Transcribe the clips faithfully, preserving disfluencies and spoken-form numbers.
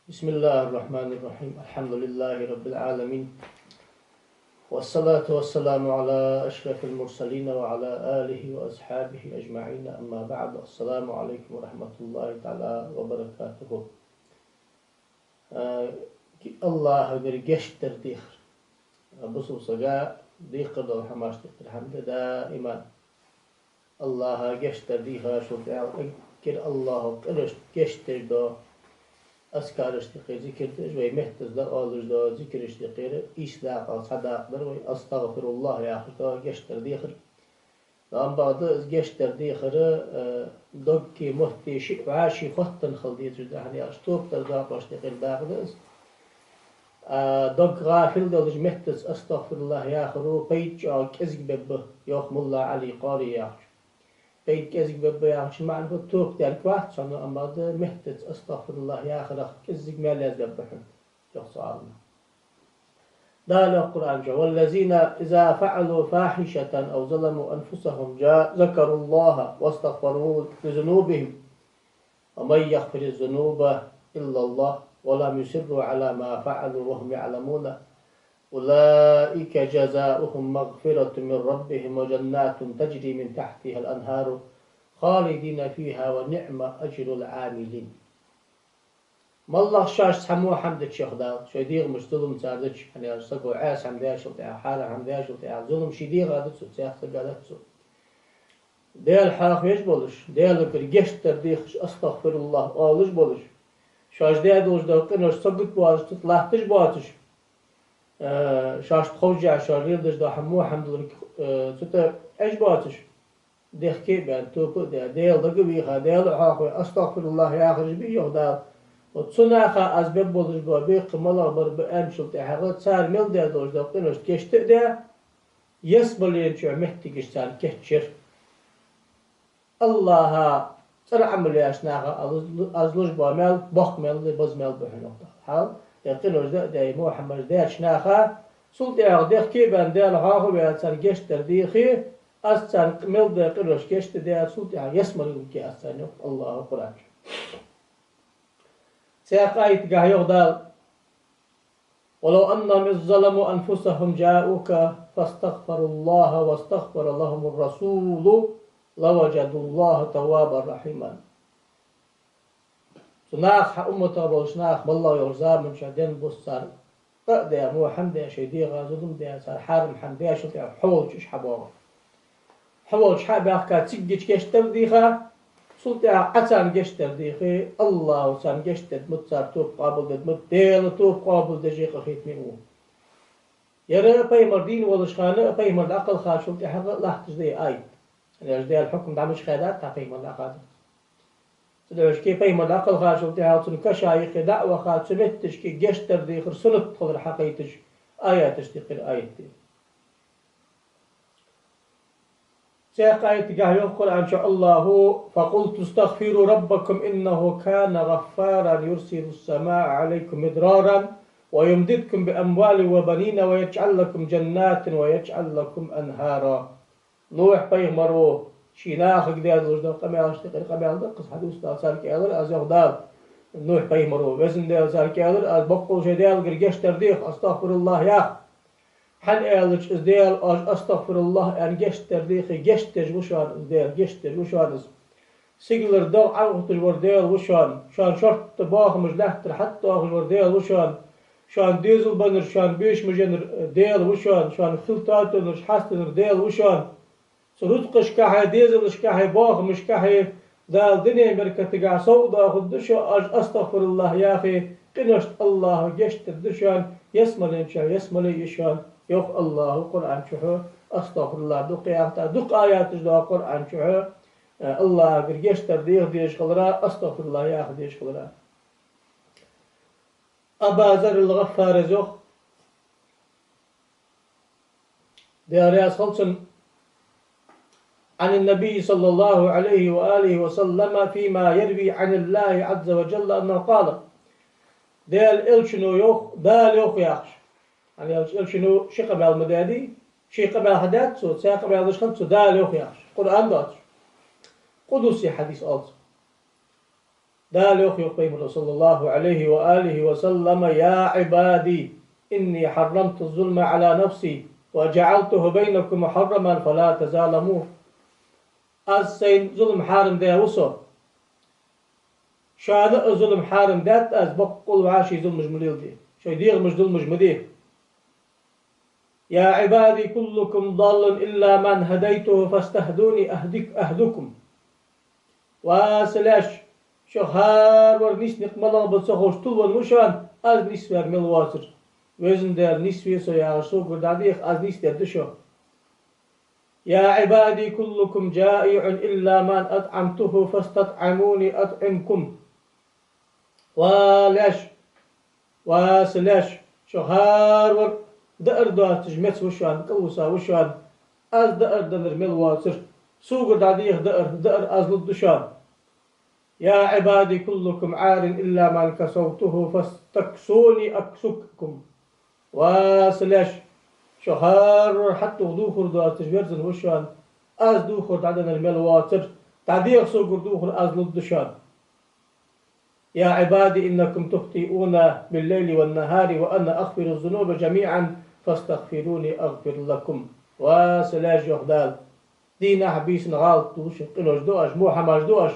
بسم الله الرحمن الرحيم. الحمد لله رب العالمين. والصلاة والسلام على أشرف المرسلين وعلى آله وأصحابه أجمعين. أما بعد. السلام عليكم ورحمة الله تعالى وبركاته. Э, ки-, Аллахӏагара гешт дар дехар. Бусалба сага декхар дола хӏамаш дехар хӏама да даим. Аллахӏа гешт дар дийхачул тӏехьагӏа, эггара Аллахӏа къиношта гешт деш дола азкараш дехар, зикар деш, вай меттаца дӏаоалаш дола зикараш дехар, ийс дакъа, цхьа дакъа дар вай, астагӏфируллахӏ яхаш дола гешт дар дехар. Амма бакъда из гешт дар дехар, э, догги, мотти шиъ вӏаши хоттаденна хила дезаш да, хӏана аьлча тоба дар дакъош дехар дакъа да из. А, дог гӏафил долаш меттаца астагӏфируллахӏ яхаро пайда чӏоагӏа кӏезига бебба, йоах Мулла Ӏали Къари яхачо. Пайда кӏезига бебба яхачун маӏан фуд? Тоба даьр вац цунна, амма да меттаца астагӏфируллахӏ яхарах кӏезига маьл язбебба хьона, йоах цу Ӏалама. Дала йоах Къуръан чу: «والذين إذا فعلوا فاحشة أو ظلموا أنفسهم جا-، ذكروا الله واستغفروا لذنوبهم ومن يغفر الذنوب إلا الله ولم يصروا على ما فعلوا وهم يعلمون أولئك جزاؤهم مغفرة من ربهم وجنات تجري من تحتها الأنهار خالدين فيها ونعم أجر العاملين». Маллагӏа шоаш цхьа во хӏама дича, йоах Дала, шоай дегӏамашта зулам цар дича, хӏана аьлча саго Ӏеса хӏама дечул тӏехьагӏа, хьарам хӏама дечул тӏехьагӏа, зулам ший дегӏа дацу, цхьаькха сага дацу. Даьла хьоахавеш болаш, Даьлагара гешт дар дехаш, астагӏфируллахӏ оалаш болаш, шоаш даь долаш дола къинош сагот боацаш, цу тӏа латташ боацаш, э, шоашта ховшшехь шоаш леладеш дола хӏама во хӏама долга, э, цу тӏа Ӏеш боацаш, дехке а баьнна, тоба а даь, Даьла дагавийха, Даьла хьоахаве, астагӏфируллахӏ яхараш бий, йоах Дала. Вот цу наха аз беббалуш бола бекхам малагӏа бар ба аьнначул тӏехьагӏа, цар мел даь долаш дола къиношта гешт а даь, ялсмален чу моттигаш царна кийчъяр. Аллахӏа цӏена Ӏамал еш наха аз луш бола маьл боккха маьл да, база маьл ба хьона, йоах Дала. Хьал, е къинош да а даь, е во хӏамаш даьча наха, цул тӏехьагӏа дехке а баьнна, Даьла хьоахаваь, царна гешт дар дийхе, аз царна мел даь къинош гешт а даь, цул тӏехьагӏа ялсмале гулге аз царна, йоах Аллахӏа Къуръан чу. Цхьаькха аятагахь йоах Дала: «ولو أنهم إذ ظلموا أنفسهم جاءوك فاستغفروا الله واستغفر لهم الرسول لوجدوا الله توابا رحيما». Цу наха, хьа умматах болча наха, маллагӏа йолча заман чу денна бус цар къа а даь, во хӏама даь, шоай дегӏа зулам даь, цар хьарам хӏама даьчул тӏехьагӏа хьо волча уж хьабоагӏа. Хьо волча хьа а баьхка, цигга гешт дар дийха, цул тӏехьагӏа Ӏа царна гешт дар дийхе, Аллахӏа царна гешт дергда, цар тоба къоабалдергда, Даьла тоба къоабалдеш къахетаме ва. Ер пайхамар дийна волча хана, пайхамар дӏакхелхачул тӏехьагӏа латташ да ер аят. Ер Даьла хьукам дӏа мича хаьдад, тӏаккха пайхамар дӏакхаьчад. Цудухьа пайхамар дӏакхелхачул тӏехьагӏа цун каша юххе дӏа а ваха, цу метташка гешт дар дехар суннат хилар хьакхайташ, аяташ тӏехьа аят да. Цхьаькха аятагахь йоах Къуръан чу Аллахӏа: «فقلت استغفروا ربكم إنه كان غفارا يرسل السماء عليكم مدرارا ويمددكم بأموال وبنين ويجعل لكم جنات ويجعل لكم أنهارا». Нухь пайхамаро ший нахага даь долаш дола къамаьлашта юкъера къамаьл да-кх из, хьадувцаш Дала царга аьлар, аз, йоах Дала, Нухь пайхамаро: «Везан Даьла, — царга аьлар, — аз боккъал шоай Даьлагара гешт дар дех, астагӏфируллахӏ ях. Хӏана аьлча из Даьла, оаш астагӏфируллахӏ аьнна гешт дар дехе, гешт деш ва шоана из Даьла, гешт деш ва шоана из. Сигалара догӏа Ӏоухийташ вар Даьла ва шоана, шоана шортта боахамаш лаьттара хьатӏадоахаш вар Даьла ва шоана, шоана дезал беннар, шоана бешамаш еннар Даьла ва шоана, шоана хила тоатераш хьастаденнар Даьла ва шоана. Цу рузкъашкахьеи, дезалашкахьеи, боахамашкахьеи Дала динен беркатагахь совдоахаргда шо, оаш астагӏфируллахӏ яхе, къиношта Аллахӏа гешт дергда шоана, ялсмален чу ялсмале я шоана», — йоах Аллахӏа Къуръан чу. Астагӏфируллахӏ дукха яхийта, дукха аяташ да Къуръан чу, э, Аллахӏагара гешт дар деха дезаш хилара, астагӏфируллахӏ яха дезаш хилара. Абу Зарр ал-Гӏаффаре йоах, Даьла раьза хилва цунна, عن النبي صلى الله عليه وآله وسلم فيما يروي عن الله عز وجل أنه قال: Даьла Элчано йоах, Дала йоах яхаш. Хӏана аьлча Элчано ши къамаьл ма даьдий, ши къамаьл хьадаьд цо, цхьа къамаьл деш хиннад цо, Дала йоах яхаш. Къуръан доацаш. Къудси хьадис оал цох. Дала йоах, йоах Пайхамара, صلى الله عليه وآله وسلم: «يا عبادي إني حرمت الظلم على نفسي وجعلته بينكم محرما فلا تظالموا». Аз сайна зулам хьарам даь ва со. Шоана а зулам хьарам даьд аз, боккъал вӀаший зуламаш ма леладе, шоай дегӀамаш зуламаш ма де. «يا عبادي كلكم ضال إلا من هديته فاستهدوني أهدك-، أهدكم». Ва са лаьш, шо хӀаравар нийса никъ малагӀа ба ца ховш тилвенна ва шоана, аз нийсваьр мел воацар. Везан Даьла, нийсве со яхаш, согара дӀадеха, аз нийсдергда шо. «يا عبادي كلكم جائع إلا من أطعمته فاستطعموني أطعمكم». Ва лаьш, ва са лаьш, шо хӀаравар даар доацаш меца ва шоана, кӀалвиса ва шоана, аз даар деннар мел воацар. Согара дӀадеха даар, даар аз лургда шоана. «يا عبادي كلكم عار إلا من كسوته فاستكسوني أكسكم». Ва са лаьш, шо хӀаравар хьатӀадувха духар доацаш верзана ва шоана, аз духар дӀаденнар мел воацар, дӀадеха согара духар, аз лургда шоана. «يا عبادي إنكم تخطئون بالليل والنهار وأنا أغفر الذنوب جميعا فاستغفروني أغفر لكم». Ва са лаьш, йоах Дала, дийнахьа-бийсанна гӀалат ду шо, къинош ду оаш, во хӀамаш ду оаш.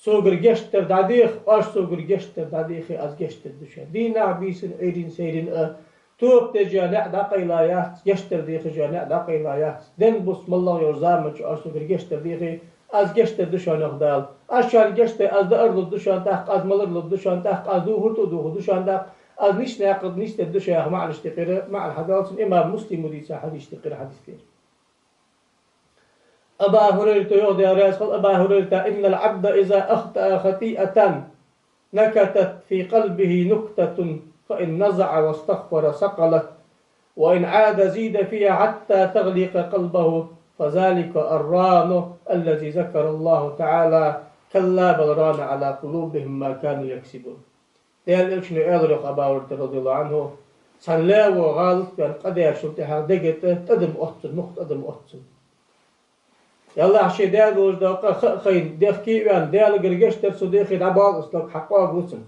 Согара гешт дар дӀадеха, оаш согара гешт дар дӀадехе, аз гешт дергда шоана. Дийнахьа-бийсанна, Ӏуйрийна-сайрийна а тоба деш йола наӀар дӀакъайла яц, гешт дар дехаш йола наӀар дӀакъайла яц. Ден бус малагӀа йолча заман чу оаш согара гешт дар дехе, аз гешт дергда шоана, йоах Дала. Аз шоана гешт даь, аз даар лургда шоана тӀаккха, аз малар лургда шоана тӀаккха, аз духар тӀадувхаргда шоана тӀаккха, аз нийса наькъа нийсдергда шо яха маӀанаш тӀехьара, маӀан хьадоал цун, имам Муслима дийца хьадисаш тӀехьара хьадис да ер. Аба ХӀурайрата йоах, Даьла раьза хилва Аба ХӀурайрата: «إن العبد إذا أخطأ خطيئة نكتت في قلبه نكتة فإن نزع واستغفر صقلت وإن عاد زيد فيها حتى تغلق قلبه فذلك الران الذي ذكر الله تعالى كلا بل ران على قلوبهم ما كانوا يكسبون». Даьла Элчано аьлар, йоах Аба ХӀурайрата, رضي الله عنه: цхьан лаьво гӀалат ваьнна къа даьчул тӀехьагӀа дега тӀа тӀадам оттац цун, мукх тӀадам оттац цун. Яллахь, ше даь долаш дола къа ха а хайна, дехке а ваьнна, Даьлагара гешт дар цо дехе, дӀабоал из, дог хьакъоагаву цун.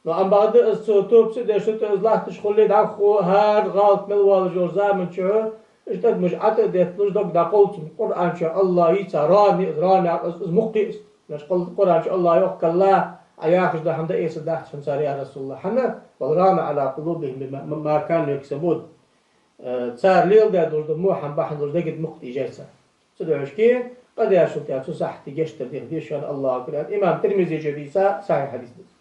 Но ам бакъда из цо тоба ца деш, цу тӀа из латташ хуле, дӀахо хӀара гӀалат мел воалаш йолча заман чухь, уж тӀадамаш ӀотӀа а детталуш, дог дӀакъовл цун. Къуръан чу АллахӀа йийца, ран я из, ран я из, из мукх я из. Значит, Къур-, Къуръан чу АллахӀа йоах: «كلا, Ӏа яхаш дола хӀама дӀаэцаргдац хьона цар, я РасулаллахӀ». ХӀана? «بل ران على قلوبهم ما، ما كانوا يكسبون». Э, цар леладаь долаш дола во хӀама бахьан долаш дега тӀа мукх тӀаийжай цар. Цудухьа шоана къа даьчул тӀехьагӀа цу сахьте гешт дар деха деза шоана АллахӀа кара. Имам Тирмизе дийца сахьихь хьадис да из.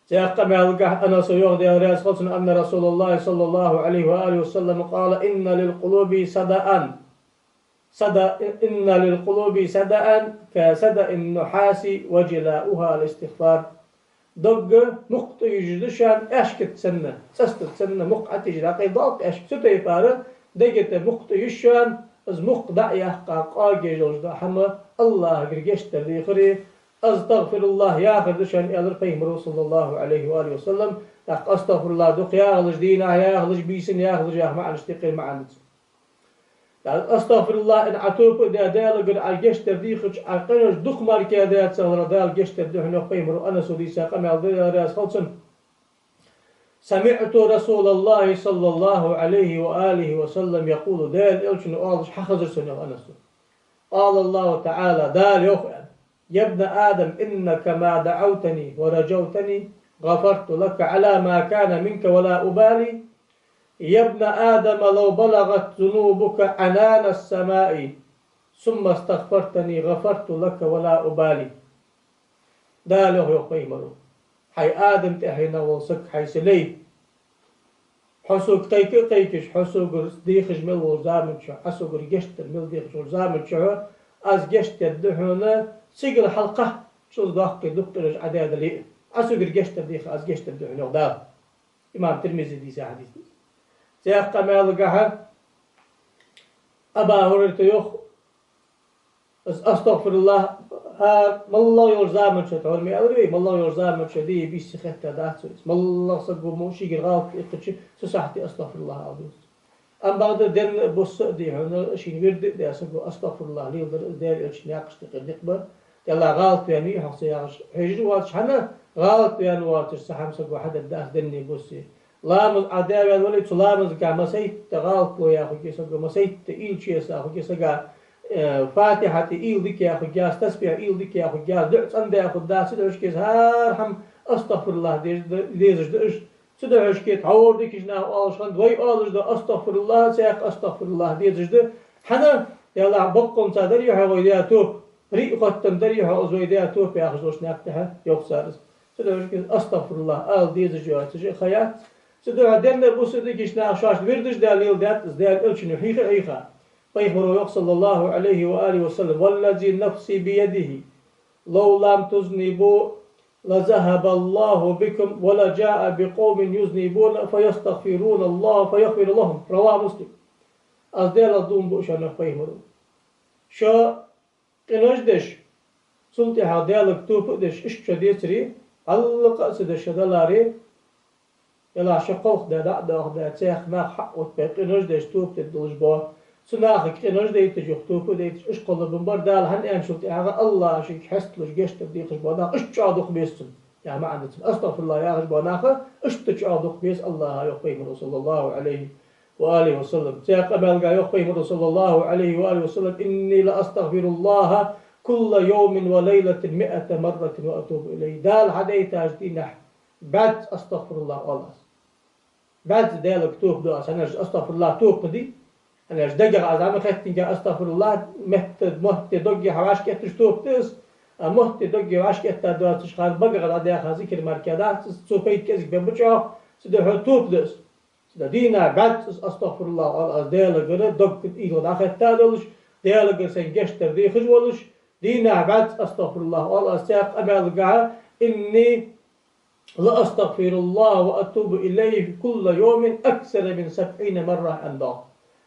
Цхьаькха къамаьлагахьа Анаса йоах, Даьла раьза хилва цунна: «أن رسول الله صلى الله عليه وآله وسلم قال: إن للقلوب صدأ، صدأ، إن للقلوب صدأ كصدأ النحاس وجلاؤها الاستغفار». Дог мукх тӀаийжаш да шоана, аьшкаца санна, цӀастаца санна, мукх ӀотӀаийжа дӀакъайла доал-кх аьшка. Цу тайпара дега тӀа мукх тӀаийжа шоана, из мукх дӀа а яьккха, къоагаш йолаш дола хӀама АллахӀагара гешт дар дехари, «أستغفر الله» яхар да шоана, аьлар Пайхамаро, صلى الله عليه وآله وسلم. ТӀаккха «أستغفر الله» дукха яхалаш, дийнахьа яхалаш, бийсанна яхалаш яха маӀанаш тӀехьара маӀан да цун. ТӀаккха «أستغفر الله» аьнна Ӏа тоба а даь, Даьлагара Ӏа гешт дар дийхача, Ӏа къинош дукха мара кхы даьд цахилара, Дала гешт дергда хьона, йоах Пайхамаро. Анаса дийца къамаьл да, Даьла раьза хилва цунна. «سمعت رسول الله صلى الله عليه وآله وسلم يقول», Даьла Элчано оалаш хьахезар сона, йоах Анаса. «قال الله تعالى», Дала йоах аьнна: «يا ابن آدم إنك ما دعوتني ورجوتني غفرت لك على ما كان منك ولا أبالي. يا ابن آدم لو بلغت ذنوبك عنان السماء ثم استغفرتني غفرت لك ولا أبالي». Дала йоах, йоах Пайхамаро: «Хьай Адам тӀехьенах вола саг, хьай са лай, хьо сога кхайка а кхайкаш, хьо согара дехаш мел волча заман чухь, Ӏа согара гешт дар мел дехаш волча заман чухь, аз гешт дергда хьона, сигала хьалкхахьа, чӀоагӀа доккхий дукха къинош Ӏа даь дале а. Ӏа согара гешт дар деха, аз гешт дергда хьона, йоах Дала». Имам Тирмизе дийца хьадис да из. Цхьаькха къамаьлагахьа Аба ХӀурайрата йоах: «Аз, أستغفر الله, хӀа, малагӀа йолча заман чухь, тхьовра ма аьлар вай, малагӀа йолча заман чухь дийя, бийса хетта дац вай из. МалагӀа саг ва мо шийгара гӀалат иккхача, цу сахьте أستغفر الله ала деза. Ам бакъда денна а, бус а дий хьона, шийна вирд а даь саг ва, أستغفر الله леладар, из Даьла Элчан наькъаш тӀехьара никъ ба. Делахь гӀалат ваьннавий хьо, ца яхаш, хьежаш воацаш, хӀана гӀалат ваьнна воацаш, цхьа хӀама саго хьадаь дац денна, бусса. Ламаз Ӏа даь ваьнна вале, цу ламазагахь масийтта гӀалат ло яь хургья саго, масийтта уйла чу еза хургья сага, э, Фатихьа тӀа уйла дика яь хургьяц, тасбихь уйла дика яь хургьяц, дуӀа цӀендаь хургдац, цудухьа кӀезига хӀара хӀама астагӀфируллахӀ дезаш да, дезаш да уж. Цудухьа кӀезига тхьовра дикача наха оалаш хиннад, вай оалаш да астагӀфируллахӀ, цхьаькха астагӀфируллахӀ дезаш да. ХӀана? Делахь боккъонца дарий хьогӀ вай даь тоба, риъ хоттаденна дарий хьогӀ из вай даь тоба яхаш долча наькъа тӀа йоах цар из. Цудухьа кӀезига астагӀфируллахӀ ала дезаш йоацаш а ха яц. Цудухьа денна, бусса дикача наха шоашта вирдаш а даь леладаьд из, Даьла Элчано хьийха а хьийха. Пайхамаро йоах, صلى الله عليه وآله وسلم: والذي نفسي بيده، لو لم تذنبوا لذهب الله بكم ولجاء بقوم يذنبون فيستغفرون الله فيغفر لهم. رواه مسلم. Аз Даьлах дув буъ шоана, йоах пайхамаро, шо къинош деш, цул тӀехьагӀа Даьлага тоба а деш, иштта шо децаре, хьалха а ца деш шо даларе, делахь шо кхалхадаь, дӀа а доахадаь, цхьаькха нах хьаоттабаь, къинош деш, тоба деш долаш бола, цу нахага къинош дайташ, юха тоба а дайташ, иштта кхоллабенна бар Дала, хӀана аьлча цул тӀехьагӀа АллахӀа шийга хьесталуш гешт дар дехаш бола нах иштта чӀоагӀа дукха беза цунна. Яхь маӀан да цунна, астагӀфируллахӀ яхаш бола нах иштта чӀоагӀа дукха беза АллахӀа, йоах пайхамаро, صلى الله عليه وآله وسلم. Цхьаькха къамаьлага йоах пайхамаро, صلى الله عليه وآله وسلم: إني لأستغفر الله كل يوم وليلة مائة مرة وأتوب إليه. Дала хьадайтача дийнахьа бӀаьзза астагӀфируллахӀ оал аз. БӀаьзза Даьлага тоба ду аз, хӀана аьлча астагӀфируллахӀ тоба да. ХӀана аьлча дагах аз дӀа ма хеттинге астагӀфируллахӀ, метта, мотте, догге хьа вӀашкаэтташ тоба да из, а мотте, догге вӀашкаэтта доацача хана багах дӀадаьха зикар мара дац из, цо пайда кӀезига бе ба чӀоагӀа, цудухьа тоба да из. Цудухьа дийнахьа бӀаьзза астагӀфируллахӀ оал аз Даьлагара, дог уйла дӀахетта а долаш, Даьлагара сайна гешт дар дехаш а волаш, дийнахьа бӀаьзза астагӀфируллахӀ оал аз. Цхьаькха къамаьлагахьа: إني لأستغفر الله وأتوب إليه كل يوم أكثر من سبعين مرة, аьнна доагӀа.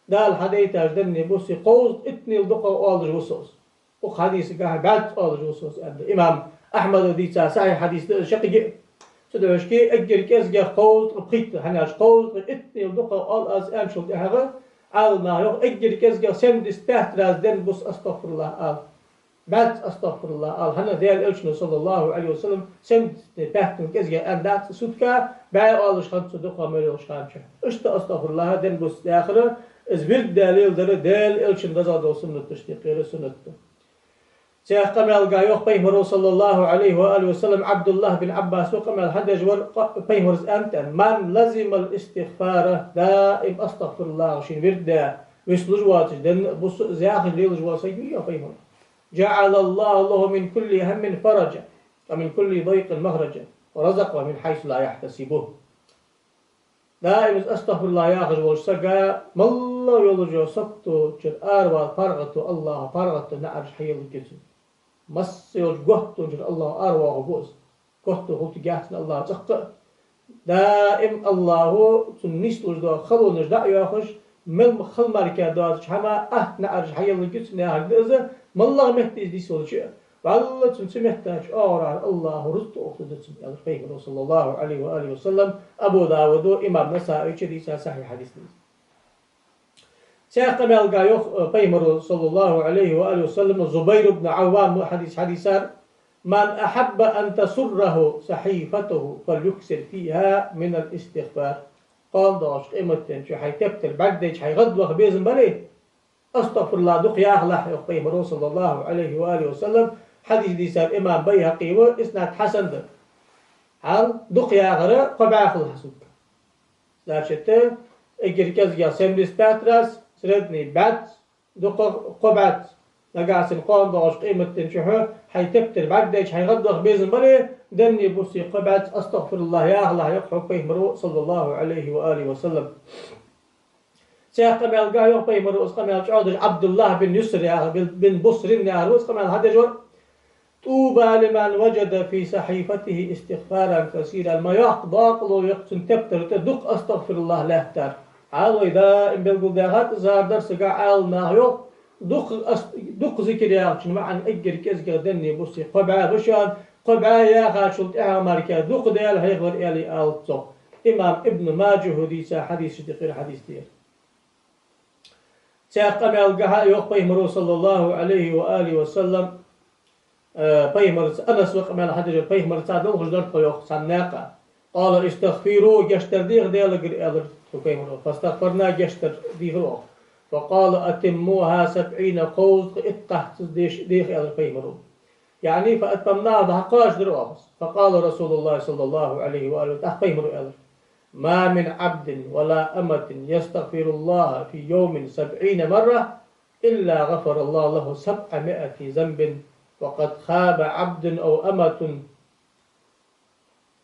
Дала хьадайтача денна, бусса кховзткъа иттанел дукхагӀа оалаш ва со из. Укх хьадисагахьа бӀаьзза оалаш ва со из, аьнна да. Имам Ахьмада дийца сахьихь хьадис да из шаккхе а. Цудухьа эггара кӀезигагӀа кховзткъа пхийтта, хӀана аьлча кховзткъа иттанел дукхагӀа оал аз аьнначул тӀехьагӀа, Ӏаламнаха йоах, эггара кӀезигагӀа семьдесят пять раз денна, бусса астагӀфируллахӀ ала. БӀаьзза астагӀфируллахӀ ала. ХӀана, Даьла Элчано, صلى الله عليه وسلم, семьдесят пять кӀезигагӀа аьнна дац сутка, бӀаь оалаш хиннад цо дукхагӀа мел йолча хана чу. Иштта астагӀфируллахӀ денна, бусса яхар, из вирд даь леладар Даьла Элчан дезагӀа дола суннаташта юкъера суннат да. Цхьаькха къамаьлагахьа йоах пайхамаро, صلى الله عليه وآله وسلم, Ӏабдуллахь бин Ӏаббаса къамаьл хьадеш вар, къа-, пайхамара аьннад: من لزم الاستغفار, даим астагӀфируллахӀ шийна вирд даь, вицлуш воацаш, денна а, бусса а из яхаш лелаш вола саг вий, йоах пайхамаро, جعل الله له من كل هم فرجا ومن كل ضيق مخرجا ورزقه من حيث لا يحتسب. Даим из астагӀфируллахӀ яхаш волча сага моллагӀа йолаш йола сагото чура аравала паргӀато, АллахӀа паргӀато, наӀараш хьаелларгья цунна. Масса йолча готто чура АллахӀа аравоаккхаргва из. Готто хулийтаргьяц цунна АллахӀа цӀаккха а. Даим АллахӀа цунна нийслуш дола халонаш дӀа а йоахаш, мел хала мара доацача хӀаман атта наӀараш хьаелларгья цунна яхилга да из, моллагӀа метте из нийсвелча а. ВаллахӀи, цунна цу метта чу оагӀорахьара АллахӀа рузкъа тӀаухтаргда цунна, аьннад пайхамаро, صلى الله عليه وآله وسلم. Абу Давуда, имам Насаийс дийца сахьихь хьадис да из. Цхьаькха къамаьлагахьа йоах, э, пайхамаро, صلى الله عليه وآله وسلم, Зубайр ибн Ӏаввама хьадис хьадийцар: من أحب أن تسره صحيفته فليكثر فيها من الاستغفار. Кхоана доагӀача къематдийнахьа хьай тептар бӀаргадайча хьай гӀадваха безам бале, астагӀфируллахӀ дукха яхалахь, йоах пайхамаро, صلى الله عليه وآله وسلم. Хьадис дийцар имам Байхьакъи ва, иснад хьасан да. Хьал дукха яхар кхо бӀаь хул хьа сутка. Значит, эггара кӀезигагӀа семьдесят пять раз, средний бӀаьзза, дукхагӀа кхо бӀаьзза. Нагахьа санна кхоана доагӀача къематдийнахьа хьо хьай тептар бӀаргадайча хьай гӀадваха безам бале, денна, бусса кхо бӀаьзза астагӀфируллахӀ яхалахь, йоах хьога пайхамаро, صلى الله عليه وآله وسلم. Цхьаькха къамаьлагахьа йоах пайхамаро, из къамаьл чӀоагӀдеш Ӏабдуллахь бин Юср яхар, бин, бин Буср яхар ва из къамаьл хьадеш вар: طوبى لمن وجد في صحيفته استغفارا كثيرا. Ма йоккха бокъо я-кх цун тептара тӀа дукха астагӀфируллахӀ лаьттар. Хьал вай даим белгалдаьхад из хӀара дарсагахьа, Ӏаламнаха йоах, дукха ас-, дукха зикар яхачун маӀан эггара кӀезигагӀа денна, бусса кхо бӀаь ба шоана, кхо бӀаь яхачул тӀехьагӀа мара дукха Даьла хьехавар аьле алац цох. Имам Ибн Маджахьа дийца хьадисашта юкъера хьадис да ер. Цхьаькха къамаьлагахьа йоах пайхамаро, صلى الله عليه وآله وسلم: Э, пайхамарца, Анаса къамаьл хьадеш, пайхамарца долхаш дар тхо, йоах, цхьан наькъа. قال: استغفروا, гешт дар деха Даьлагара, аьлар цу пайхамаро. فاستغفرنا, гешт дар дийхар оаха. فقال: أتموها سبعين, кховзткъа итт кхаччалца деша, деха, аьлар пайхамаро. يعني فأتممناها, дӀакхоачадаьр оаха из. فقال رسول الله صلى الله عليه وآله, тӀаккха пайхамаро аьлар: ما من عبد ولا أمة يستغفر الله في يوم سبعين مرة إلا غفر الله له سبعمائة ذنب، وقد خاب عبد أو أمة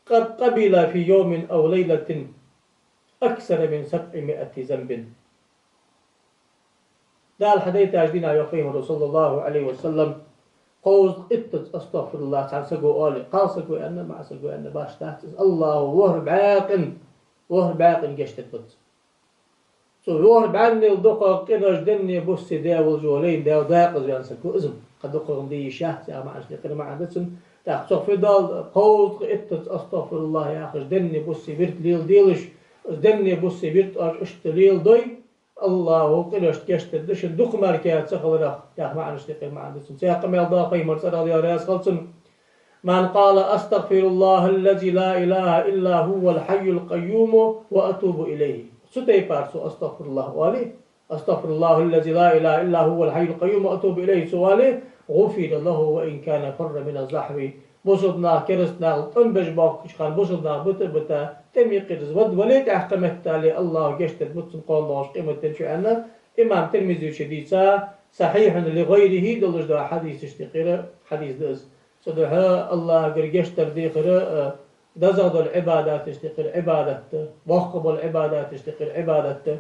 قد قبل في يوم أو ليلة أكثر من سبعمائة ذنب. Дала хьадайтача дийнахьа, йоах пайхамаро, صلى الله عليه وسلم, кховзткъа иттаза أستغفر الله цхьан саго оале, кхалсаго аьнна, маӀасаго аьнна, башха дац из, АллахӀо ворхӀ бӀаькъин, ворхӀ бӀаькъин гешт дергда цунна. Цу ворхӀ бӀаьннел дукхагӀа къинош денне-буссе даь волаш вола лайна Даьла дакъаза ваьнна саг ва из-м. Кхы дукхагӀа де йиш яц, яха маӀанаш декъера маӀан да цун. ТӀаккха цох фу доал, кховзткъа иттаза أستغفر الله яхаш, денне-буссе вирд леладелаш, из денне-буссе вирд оаш иштта леладой, АллахӀо къиношта гешт дергда шун, дукха мара кхы ца хиларах, яха маӀанаш декъера маӀан да цун. Цхьаькха къамаьл да пайхамарца, رضي الله عنه, яхаш хилчун: من قال: أستغفر الله الذي لا إله إلا هو الحي القيوم وأتوب إليه. Цу тайпара цо أستغفر الله оале, أستغفر الله الذي لا إله إلا هو الحي القيوم وأتوب إليه цо оале, غفر له وإن كان فر من الزحف. Бусалба нах кераста нахал тӀом беш боахкача хана, бусалба нах бита а бита, тӀема юкъера из вад вале, тӀехьа кхаметтале, АллахӀо гешт дергда цунна кхоана доагӀача къематдийнахьа, аьнна, имам Тирмизе дийца, صحيح لغيره долаш дола хьадисашта юкъера хьадис да из. Цудухьа АллахӀагара гешт дар дехар, э, дезагӀа дола Ӏибадаташта юкъера Ӏибадат да, боккха бола Ӏибадаташта юкъера Ӏибадат да.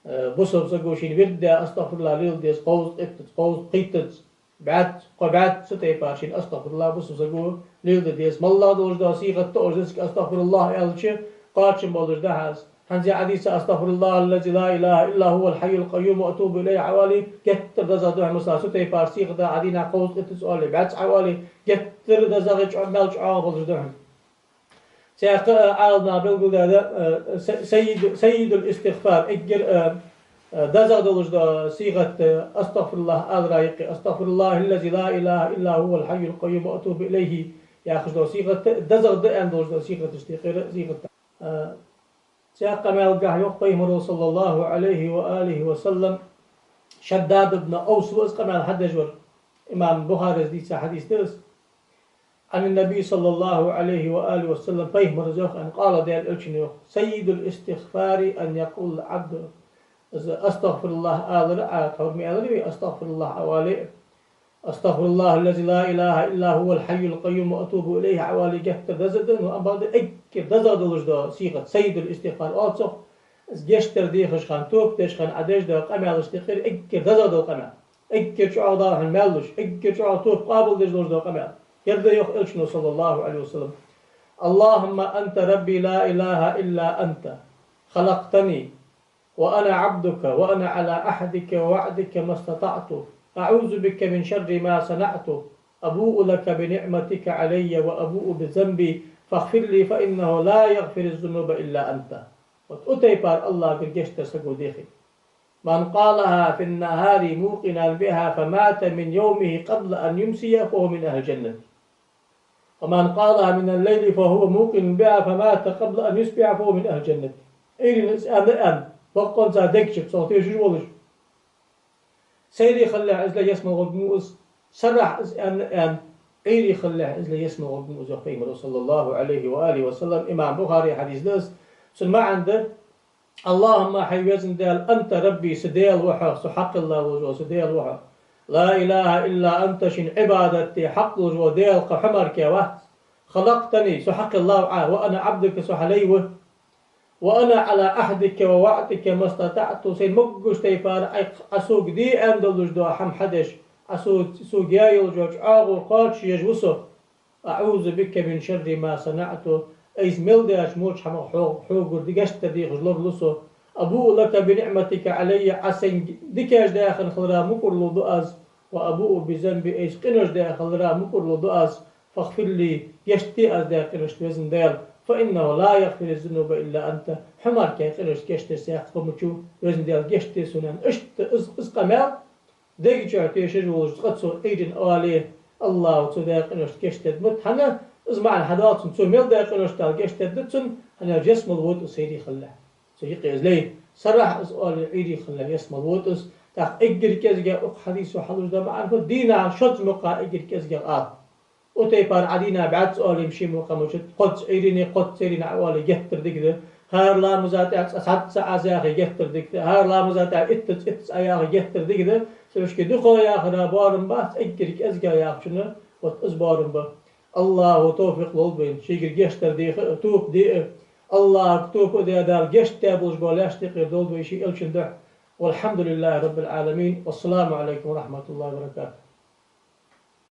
Э, бусалба саго шийна вирд даь, أستغفر الله леладе деза кховзткъа иттаза, кховзткъа пхийтаза, бӀаьзза, кхо бӀаьзза, цу тайпара шийна أستغفر الله бусалба саго леладе деза. МаллагӀа долаш дола сийгӀат да оаш деза, أستغفر الله аьлча, кхоачам болаш да хьа из. ХӀанз а хьадис: أستغفر الله الذي لا إله إلا هو الحي القيوم وأتوب إليه Ӏа оале, геттара дезагӀа да хьона. Масала, цу тайпара сийгӀат Ӏа дийнахьа кховзткъа иттаза оале, бӀаьзза Ӏа оале, геттара дезагӀа, чӀо-, маьл чӀоагӀа болаш да хьона. Цхьаькха, э, Ӏаламнаха белгалдаьд, э, س-, سيد، سيد الاستغفار, эггара, э, э, дезагӀа долаш дола сийгӀат, э, أستغفر الله алара юкъе: أستغفر الله الذي لا إله إلا هو الحي القيوم وأتوب إليه яхаш дола сийгӀат, дезагӀа да аьнна долаш дола сийгӀаташта юкъера сийгӀат да. Э, цхьаькха къамаьлагахьа йоах пайхамаро, صلى الله عليه وآله وسلم, Шаддад ибн Авс ва из къамаьл хьадеш вар. Имам Бухарес дийца хьадис да из. عن النبي صلى الله عليه وآله وسلم, пайхамара йоах, أنه قال, Даьла Элчано йоах: سيد الاستغفار أن يقول العبد, из أستغفر الله алар, Ӏа тхьовра ма аьлар вай, أستغفر الله Ӏа оале, أستغفر الله الذي لا إله إلا هو الحي القيوم وأتوب إليه Ӏа оале геттара деза да, но амма бакъда эггара дезагӀа долаш дола сийгӀат, سيد الاستغفار оал цох, из гешт дар дехаш хана, тоба деш хана Ӏа деш дола къамаьлашта юкъера эггара дезагӀа дола къамаьл. Эггара чӀоагӀа да хьона маьл луш, эггара чӀоагӀа тоба къоабалдеш долаш дола къамаьл. Ер да йоах Элчано, صلى الله عليه وسلم: اللهم أنت ربي لا إله إلا أنت، خلقتني وأنا عبدك وأنا على عهدك ووعدك ما استطعت، أعوذ بك من شر ما صنعت، أبوء لك بنعمتك علي وأبوء بذنبي، فاغفر لي فإنه لا يغفر الذنوب إلا أنت. Вот цу тайпара АллахӀагара гешт дар саго дехе. من قالها في النهار موقنا بها فمات من يومه قبل أن يمسي فهو من أهل الجنة. ومن قالها من الليل فهو موقن بها فمات قبل أن يصبح فهو من أهل الجنة. Ӏуйрийна из аьнна, аьнна, боккъонца дег чу цох тешаш волаш, сайре хилалехь из ле ялсмала гӀоргва из, саррахьа из аьнна, аьнна, Ӏуйре хилалехь из ле ялсмала гӀоргва из, йоах пайхамаро, صلى الله عليه وآله وسلم. Имам Бухаре хьадис да из. Цун маӀан да: اللهم, хӀай везан Даьла, أنت ربي, са Даьла ва хьо, со хьакхелла волаш вола са Даьла ва хьо. لا إله إلا أنت, шийна Ӏибадат де хьакъ долаш вола Даьла кхы хьо мара кхы вац. خلقتني, со хьакхеллав Ӏа, وأنا عبدك, со хьа лай ва. وأنا على عهدك ووعدك ما استطعت, сайна могаш тайпара Ӏа, Ӏа сога де аьнна долаш дола хӀама хьадеш, Ӏа со-, сога яь йолча чӀоагӀо кхоачашъеш ва со. أعوذ بك من شر ما صنعت, айса мел даьча воча хӀамах хьо-, хьогара гешт дар дехаш лоралу со. أبوء لك بنعمتك علي, Ӏа сайна дикаш даь хилара мукӀарло ду аз. وأبوء بذنبي, айса къинош даь хилара мукӀарло ду аз. فاغفر لي, гешт де аз даь къиношта, везан Даьла. فإنه لا يغفر الذنوب إلا أنت, хьо мара кхы къиношта гешт деш саг хӀама дац, везан Даьла, гешт де сона, аьнна. Иштта из, из къамаьл дег чу тешаш волаш, цкъа цо Ӏуйрийна оале, АллахӀа цу даькъиношта гешт дергда цунна, хӀана из маӀан хьадоал цунна, цо мел даькъиношта гешт дергда цунна, хӀана аьлча ялсмала вода из сайре хилалехь. Цу юкъе из лай, сарахьа из оале Ӏуйре хилалехь, ялсмала вода из. ТӀаккха эггара кӀезигагӀа укх хьадисо хьалуш да маӀан фуд, дийнахьа шозза мукъагӀа эггара кӀезигагӀа ала. Укх тайпара Ӏа дийнахьа бӀаьзза оале-м ши мукъа мичад, кхозза Ӏуйрене, кхозза церена Ӏа оале геттара дика да. ХӀара ламаза тӀехьа цкъа цхьацца Ӏа из яхе геттара дика да. ХӀара ламаза тӀехьа иттаза, иттаза Ӏа яхе геттара дика да. Цудухьа дукха яхар боарам бац, эггара кӀезигагӀа яхачунна, вот из боарам ба. АллахӀа товфикъ лолда вайна шийгара гешт дар деха а, тоба де а. АллахӀага тоба а даь, Дала гешт даь болаш бола лаьш тӀехьара долда вай ший Элчан духьа. والحمد لله رب العالمين. والسلام عليكم ورحمة الله وبركاته.